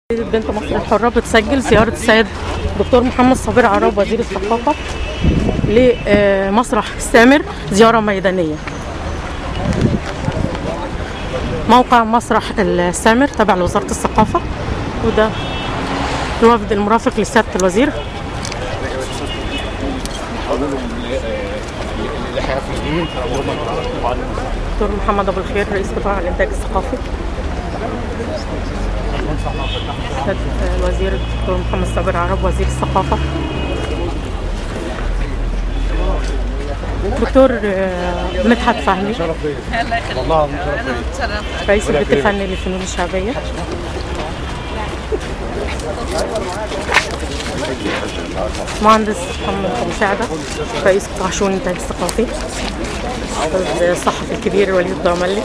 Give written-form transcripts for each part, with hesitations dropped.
بنت مصر الحرة بتسجل زيارة السيد دكتور محمد صابر عراب وزير الثقافة لمسرح السامر، زيارة ميدانية. موقع مسرح السامر تابع لوزارة الثقافة، وده الوفد المرافق لسيادة الوزير. دكتور محمد أبو الخير رئيس قطاع الإنتاج الثقافي، الوزير الدكتور محمد صابر عرب وزير الثقافة، دكتور مدحت فهمي رئيس البيت الفني للفنون الشعبية، مهندس محمد أبو سعدة رئيس قطاع شؤون الإنتاج الثقافي، الصحفي الكبير وليد الدرملي.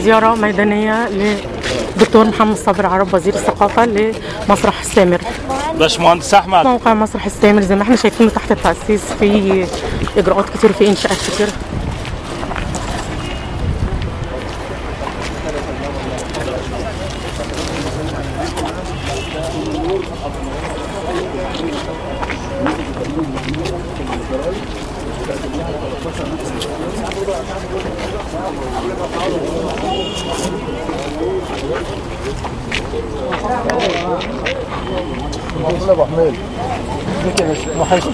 زيارة ميدانية للدكتور محمد صابر عرب وزير الثقافة لمسرح السامر. باشمهندس أحمد، موقع مسرح السامر زي ما احنا شايفينه تحت التأسيس، في إجراءات كتير، في إنشاءات كتير. ابو حميد ازيك يا باشا؟ وحشني.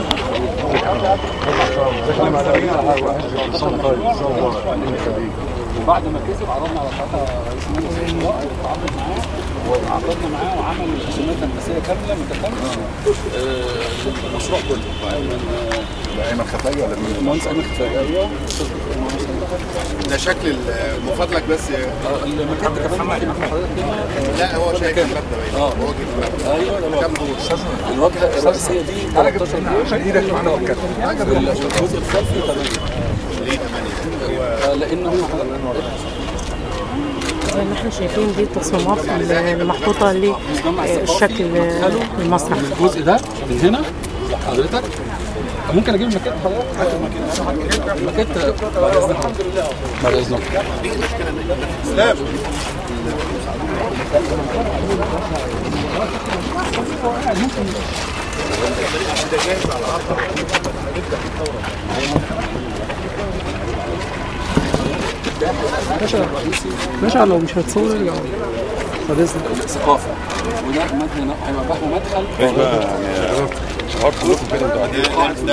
وبعد ما كسب عرضنا على ساعتها رئيس مجلس الوزراء وتعاقد معاه وعقدنا معاه وعمل رسومات هندسية كاملة متكاملة للمشروع كله. ايمن خفاجي ولا مين؟ المهندس ايمن خفاجي. ايوه ده شكل مفضلك بس المكان كمان. لا هو شايف المبنى. هو ايوه الواجهة الرئيسية دي 13 دور. ايدك معانا في الكتف. الجزء الخلفي 8. ليه 8؟ لانه زي ما احنا شايفين دي التصميمات المحطوطه للشكل المسرح. الجزء ده من هنا حضرتك ممكن اجيب الماكيت حضرتك؟ الماكيت بعد اذنك. بعد اذنك. باشا لو مش هتصور ارجع بعد اذنك. ثقافة وده مبنى هيبقى باب ومدخل. شعار كلكم كده انتوا قاعدين.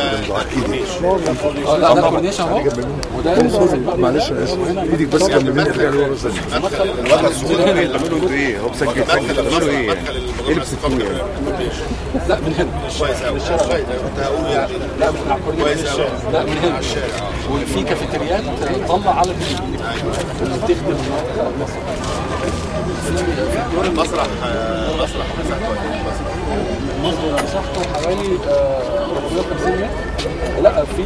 لا ده كورنيش اهو وده معلش انا اسف ايدك بس جنب مني ارجع لورا بس. الوضع الصغير اللي بتعملوا انتوا ايه؟ هو مسجل بتعملوا ايه؟ ايه اللي بتسكتوه يعني؟ لا من هنا كويس قوي. كنت هقول يعني لا من على الكورنيش. لا من هنا وفي كافيتريات تطلع على النيل بتخدم مصر. المسرح مسرح مصر مساحته حوالي 450 متر. لا في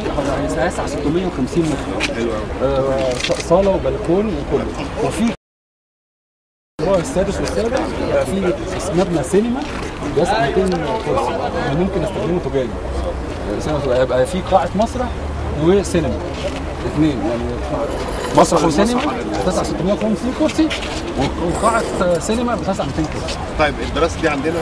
هيسع 650 متر. حلو قوي. صاله وبلكون وكله. وفي الدور السادس والسابع في مبنى سينما بيسع 200 كرسي ممكن نستخدمه تجاري. سينما هيبقى في قاعة مسرح وسينما اثنين، يعني مسرح وسينما بتسع 650 كرسي وقاعه سينما بتسع 200 كرسي. طيب الدراسة دي عندنا